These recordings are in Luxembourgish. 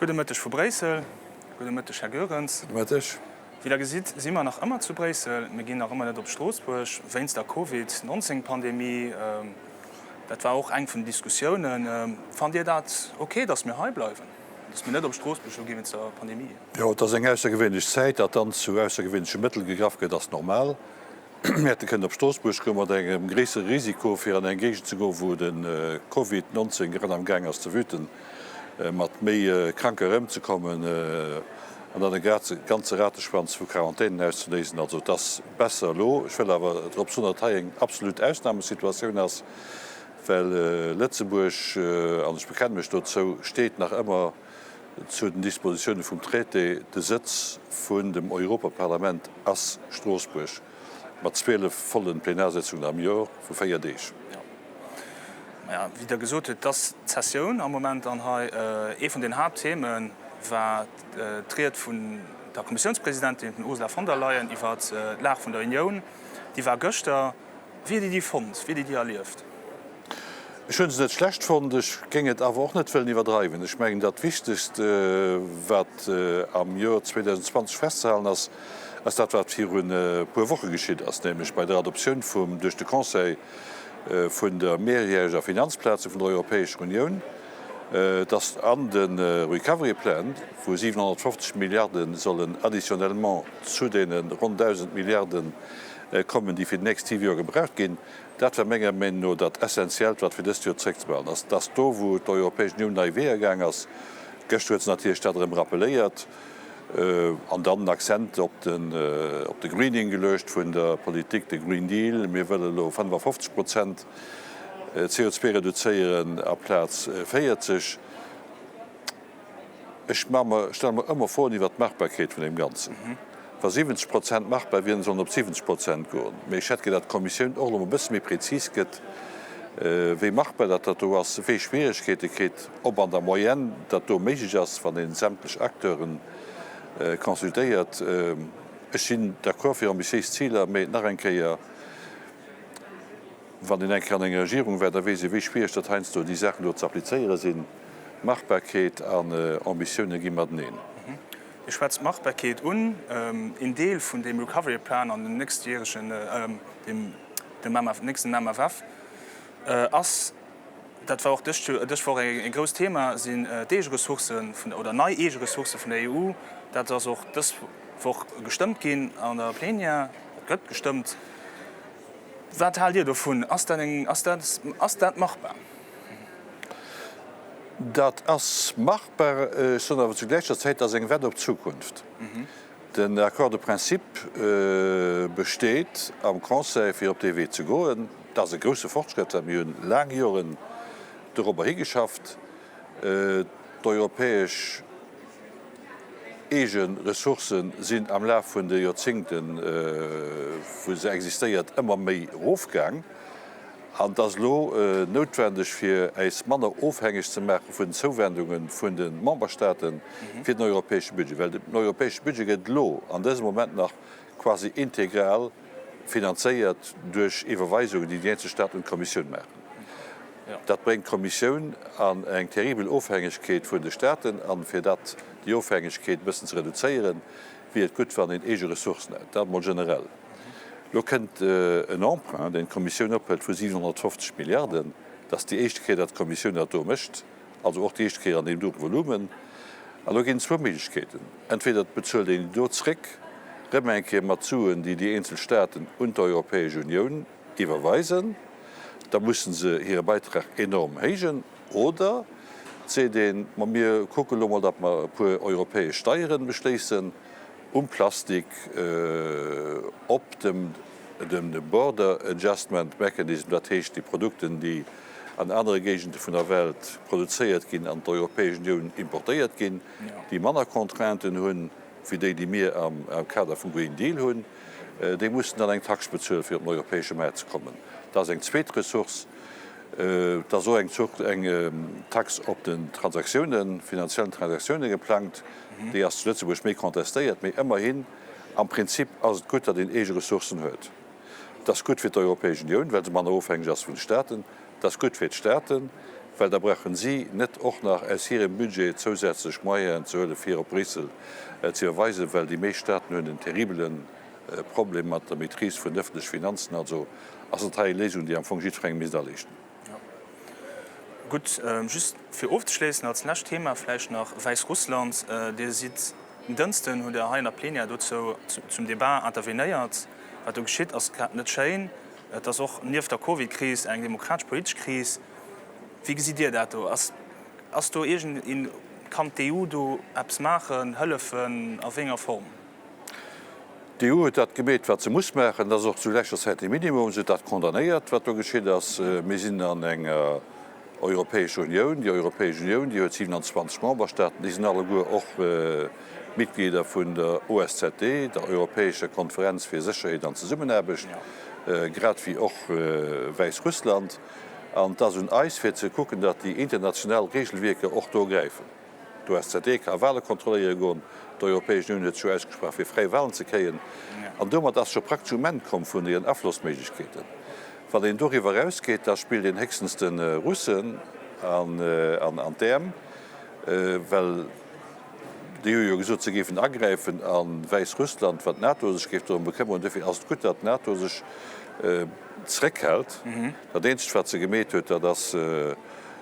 Gudde Mëtteg vu Bréissel. Gudde Mëtteg, Här Goerens. Gudde Mëtteg. Wéi Der gesitt, si mer nach ëmmer zu Bréissel. Mir ginn nach ëmmer net op Stroossbuerg wéinst der Covid 19 Pandemie. Dat war och eng vun den Diskussiounen. Fannt Dir dat ok, datt mir hei bleiwen, datt mir net op Stroossbuerg elo gi wéinst der Pandemie? Jo, et ass eng aussergewéinlech Zäit. Datt dann zu aussergewéinleche Mëttel gegraff gëtt, ass normal. Mir hätte kënnen op Stroossbuerg goen, mat engem gréissere Risiko, fir an eng Géigend ze goen, wou de Covid 19 grad am gaang ass ze wüten, mat méi Kranker erëmzekommen an dann e ganze Rateschwanz vu Quarantänen auszeléisen. Also et ass besser elo. Ech wëll awer drop soen, datt hei eng absolut Ausnamesituatioun ass, well Lëtzebuerg, an ech bekenne mech dozou, steet nach ëmmer zu den Dispositioune vum Traité, de Sëtz vun dem Europaparlament ass Stroossbuerg, mat 12 vollen Plenarsitzungen am Jor vu 4 Deeg. Jo, maja, wéi Der gesot hutt, et ass d'Sessioun am Moment an hei ee vun den Haapttheme war d'Ried vun der Kommissiounspresidentin, den Ursula von der Leyen, iwwert d'Lag vun der Unioun. Déi war gëschter. Wéi hutt Dir déi fonnt? Wéi hutt Dir déi erlieft? Ech hunn se net schlecht fonnt, ech géing et awer och net wëllen iwwerdreiwen. Ech mengen, dat Wichtegst, wat am Joer 2020 festzehalen ass, ass dat, wat virun e puer Woche geschitt ass, nämlech bei der Adoptioun vum, duerch de Conseil vun der mehrjähreger Finanzplaze vun der Europäescher Unioun, dass an de Recovery Plan, wou 750 Milliarde sollen additionnellement zu deene ronn 1.000 Milliarden kommen, déi fir déi nächst siwe Joer gebraucht ginn, Dat war menger Meenung no dat Essentiellt, wat fir dëst Joer zréckzebehalen ass. Et ass do, wou d'Europäesch Unioun nei Weeër gaang ass. Gëschter huet se natierlech dat erëm rappeléiert an dann den Accent op de Greening geluecht vun der Politik, de Green Deal. Mir wëlle elo 55 Prozent CO2 reduzéieren aplaz 40. Ech maache mer, stelle mer ëmmer Froen iwwert d'Machbarkeet vun deem Ganzen. Wa 70 Prozent machbar wieren, sollen op 70 Prozent goen. Mee ech hätt gär, datt d'Kommissioun och elo mol e bësse méi prezis gëtt, wéi machbar dat dat do ass, wéi Schwieregkeete kritt, ob an der Moyenne dat do méiglech ass, wann ee sämtlech Acteure consultéiert. Ech sinn d'accord fir ambitiéis Ziler, mee nach eng Kéier, Wann een eng Kéier an enger Regierung war, da weess ee wéi schwiereg datt heiansdo déi Saachen do ze applizéiere sinn. Machbarkeet an Ambitioune gi mateneen. Dir schwätzt d'Machbarkeet un. Een Deel vun deem Recovery Plan an dem nächstjäregen, dem nächsten MFF ass, dat war och dëst Joer, dës Woch e grousst Thema, sinn d'Eegeressourcë vun, oder nei Eegeressourcë vun der EU. Dat ass och dës Woch gestëmmt ginn an der Plenière, gëtt gestëmmt. Wat haalt Dir dovun? Ass dat eng, ass dat, ass dat machbar? Dat ass machbar. Ech soen awer zu gläicher Zäit, dat ass eng Wett op d'Zukunft. Den Accord de principe besteet am Conseil, fir op dee Wee ze goen. Dat ass e grousse Fortschrëtt, well mir hunn laang Joren dorobber higeschafft. D'europäesch Eege Ressourcë sinn am Laf vun de Joerzéngten, wou se existéiert, ëmmer méi erofgaang. An et ass elo noutwendeg, fir äis manner ofhängeg ze maache vun den Zouwendunge vun de Memberstaate fir den europäesche Budget. Well den europäesche Budget gëtt elo an dësem Moment nach quasi integral finanzéiert duerch Iwwerweisungen, déi déi eenzel Staaten un d'Kommissioun maachen. Dat bréngt d'Kommissioun an eng terribel Ofhängegkeet vun de Staaten. A fir dat, déi Ofhängegkeet e bëssen ze reduzéieren, wier et gutt, wann een eege Ressourcen hätt. Dat emol generell. Elo kënnt en Emprunt, deen d'Kommissioun ophëlt vu 750 Milliarden. Dat ass déi éischte Kéier, datt d'Kommissioun dat do mécht. Also och déi éischt Kéier an deem doten Volumen. An do ginn et zwou Méiglechkeeten, Entweder et bezuelt een déi do zréck, rëm eng Kéier mat Suen, déi déi eenzel Staaten un d'Europäesch Unioun iwwerweisen, da musse se hire Beitrag enorm héijen, oder et seet een, ma mir kucke lo mol, datt mer e puer europäesch Steieren beschléissen um Plastik, op dem Border Adjustment Mechanism, dat heescht déi Produkten, déi an anere Géigende vun der Welt produzéiert ginn an d'Europäesch Unioun importéiert ginn, déi manner Contrainten hunn, wéi déi, déi mir am Kader vum Green Deal hunn, déi mussen dann eng Tax bezuelen, fir op den europäesche Maart ze kommen. Dat ass eng zweet Ressource. Et ass och eng Tax op den Transaktiounen, finanziellen Transaktiounen geplangt. Déi ass zu Lëtzebuerg méi contestéiert, mee ëmmerhin, am Prinzip ass et gutt, datt een eege Ressourcen huet. Et ass gutt fir d'Europäesch Unioun, well se manner ofhängeg ass vun de Staaten. Et ass gutt fir d'Staaten, Well da brauchen si net och nach aus hirem Budget zousätzlech Moyenen ze huelen, fir op Bréissel ze iwwerweisen, well déi meescht Staaten hunn en terribele Problem mat der Maîtrise vun den öffentleche Finanzen. Also ass dat hei eng Léisung, déi am Fong jiddwerengem misst aliichten. Gutt, just fir ofzeschléissen, als lescht Thema vläicht nach Wäissrussland. Dir sidd en Dënschden, hutt Der hei an der Plenière dozou zum Debat intervenéiert. Wat do geschitt, ass grad net schéin. Et ass och nieft der Covid-Kris eng demokratesch-politesch Kris. Wéi gesitt Dir dat do? Ass, ass do iergend een, kann d'EU do eppes maachen, hëllefen, a wéi enger Form? D'EU huet dat gemeet, wat se muss maachen. Dat ass och zu gläicher Zäit de Minimum. Se huet dat condamnéiert, wat do geschitt ass. Mir sinn an enger Europäescher Unioun. Déi Europäesch Unioun, déi huet 27 Memberstaaten. Déi sinn alleguer och Mitglieder vun der OSZE, der Europäescher Konferenz fir Sécherheet an Zesummenaarbecht, grad wéi och Wäissrussland. An et ass un eis, fir ze kucken, datt déi international Regelwierker och do gräifen. D'OSZE ka Wahle kontrolléiere goen, d'Europäesch Unioun huet sech jo ausgesprach, fir fräi Wahlen ze kréien. An domat ass scho praktesch um Enn komm vun hiren Aflossméiglechkeeten. Wann een doriwwer erausgeet, da spillt een héchstens de Russen an d'Äerm, well déi hu jo gesot, se géifen agräifen a Wäissrussland, wann d'NATO sech géif dorëm bekëmmeren. Dofir ass et gutt, datt d'NATO sech zeréckhält. Dat eenzegt, wat se gemeet huet, dat ass,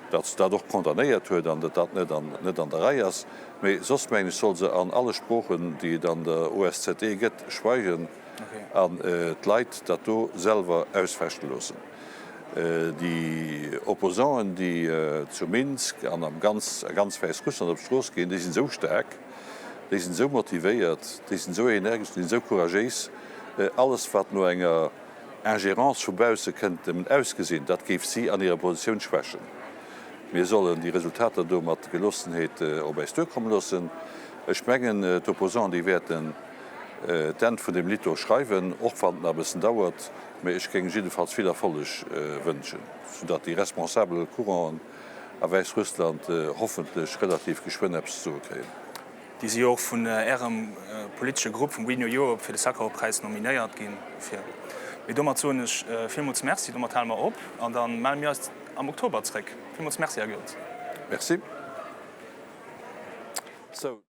datt se dat och condamnéiert huet an datt dat net an net an der Rei ass. Mee soss, mengen ech, soll se an alle Sproochen, déi et an der OSZE gëtt, schweigen an d'Leit dat do selwer ausfechte loossen. Déi Opposanten, déi zu Minsk an am ganz a ganz Wäissrussland op d'Strooss ginn, déi sinn esou staark, déi sinn esou motivéiert, déi sinn esou energesch, déi sinn esou couragéis, alles wat no enger Ingérence vu bausse kënnt nëmmen ausgesinn, dat géif si an hirer Positioun schwächen. Mir sollen déi Resultater do mat Gelossenheet op äis duerkomme loossen. Ech mengen, d'Opposanten, déi wäerten d'Enn vun deem Lidd do schreiwen, och wann et nach e bëssen dauert. Mä ech géing jiddefalls vill Erfolleg wënschen, soudatt déi responsabel Couranten a Wäissrussland hoffentlech relativ geschwënn eppes ze soe kréien. Dir si jo och vun Ärem politesche Grupp, vum Renew Europe, fir de Sakharov-Präis nominéiert ginn dofir. Mee domat soen ech villmools Merci. Domat hale mer op an da melle mir eis am Oktober zréck. Villmools Merci, Här Goerens. Merci. Sou.